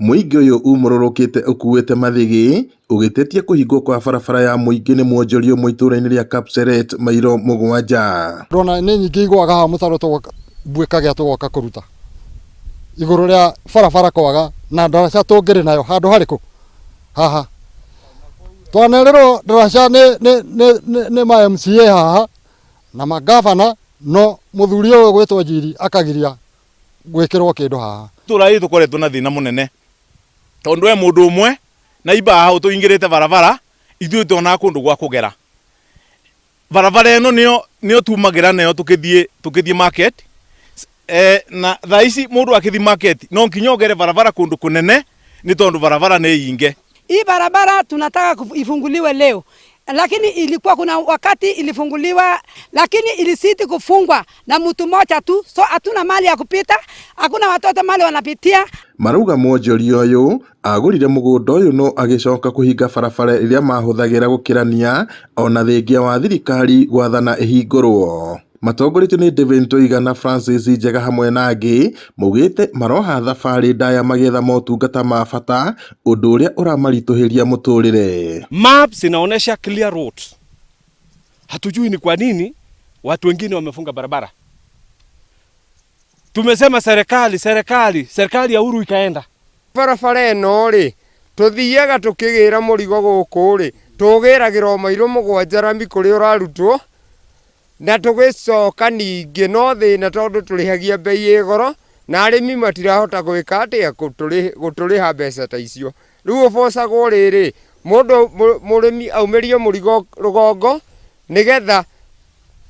Mũingĩ ũyũ umũrũrũkĩte ũkuĩte mathĩgĩ ũgĩtetia kũhingwo kwa barabara ya mũingĩ nĩ mwonjoria ũmwe itũũra-inĩ rĩa Kapseret mairo mũgwanja. Ndona nĩ nyingĩ igũaga haha mũtaro tũbuĩkagia tũgoka kũruta igũrũ rĩa barabara kwaga na ndaraca tũngĩrĩ nayo handũ harĩkũ haha twanerĩrwo ndaraca nĩ nĩ nĩ nĩ nĩ ma MCA haha na magavana no mũthuri ũyũ gwĩtwo Njiri akagiria gwĩkĩrwo kĩndũ haha. Itũra rĩrĩ tũkoretwo na thĩna mũnene tondũ he mũndũ ũmwe na imba haha ũtũhingĩrĩte barabara, ithuĩ tũtionaga kũndũ gwa kũgera. Barabara ĩno nĩyo nĩyo tumagĩra nayo tũkĩthiĩ tũkĩthiĩ market eh, na thaa ici mũndũ akĩthiĩ market no nginya ũgere barabara kũndũ kũnene nĩ tondũ barabara nĩ hinge. Hii barabara tunataka ifunguliwe leo, lakini ilikuwa kuna wakati ilifunguliwa, lakini ilisiti kufungwa na mtu mmoja tu, so hatuna mali ya kupita, hakuna watoto mali wanapitia. Marauga mwonjoria ũyũ agũrire mũgũnda ũyũ no agĩcoka kũhinga barabara ĩrĩa mahũthagĩra gũkĩrania ona thengia wa thirikari gwathana ĩhingũrwo. Matongoretio nĩ David Ntoiga na Francis Njega hamwe na angĩ maugĩte maroha thabarĩ ndaya magĩetha motungata ma bata ũndũ ũrĩa ũramaritũhĩria mũtũrĩre. Maps inaonyesha clear route. Hatujui ni kwa nini watu wengine wamefunga barabara. Tumesema serikali, serikali, serikali ya Uhuru ikaenda. Barabara ĩno rĩ, tũthiaga tũkĩgĩra mũrigo gũkũ rĩ, tũgĩragĩra o mairũ mũgwanja rami kũrĩa ũrarutwo, na tũgĩcoka ningĩ no thĩna tondũ tũrĩhagia mbei ĩ goro, na arĩmi matirahota gwĩka atĩa gũtũrĩha mbeca ta icio. Rĩu ũbocagwo rĩrĩ, mũndũ mũrĩmi aumĩrio mũrigo rũgongo, nĩgetha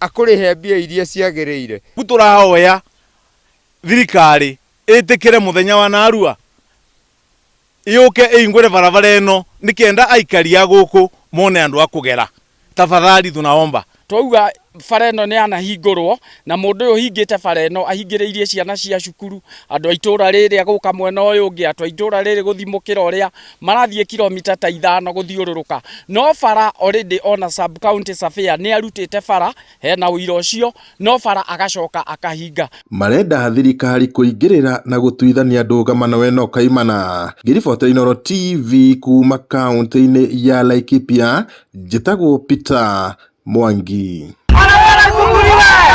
akũrĩhe mbia iria ciagĩrĩire. Rĩu tũrahoya thirikari ĩtĩkĩre mũthenya wa narua yũke ĩhingũre barabara ĩno nĩ kenda aikari a gũkũ mone andũ a kũgera. Tafadhali tunaomba. Twauga bara ĩno nĩ yanahingũrwo na mũndũ ũyũ ũhingĩte bara ĩno ahingĩrĩirie ciana cia cukuru, andũ a itũra rĩrĩa gũka mwena ũyũ ũngĩ, andũ a itũra rĩrĩ gũthiĩ mũkĩra ũrĩa, marathiĩ kilomita ta ithano gũthiũrũrũka. No bara already ona sub county surveyor nĩ arutĩte bara, hena ũira ũcio, no bara agacoka akahinga. Marenda thirikari kũingĩrĩra na gũtuithania ndũgamano ĩno kaimana. Ngĩribotera Inooro TV kuma kaũntĩ-inĩ ya Laikipia, njĩtagwo Peter Mwangi.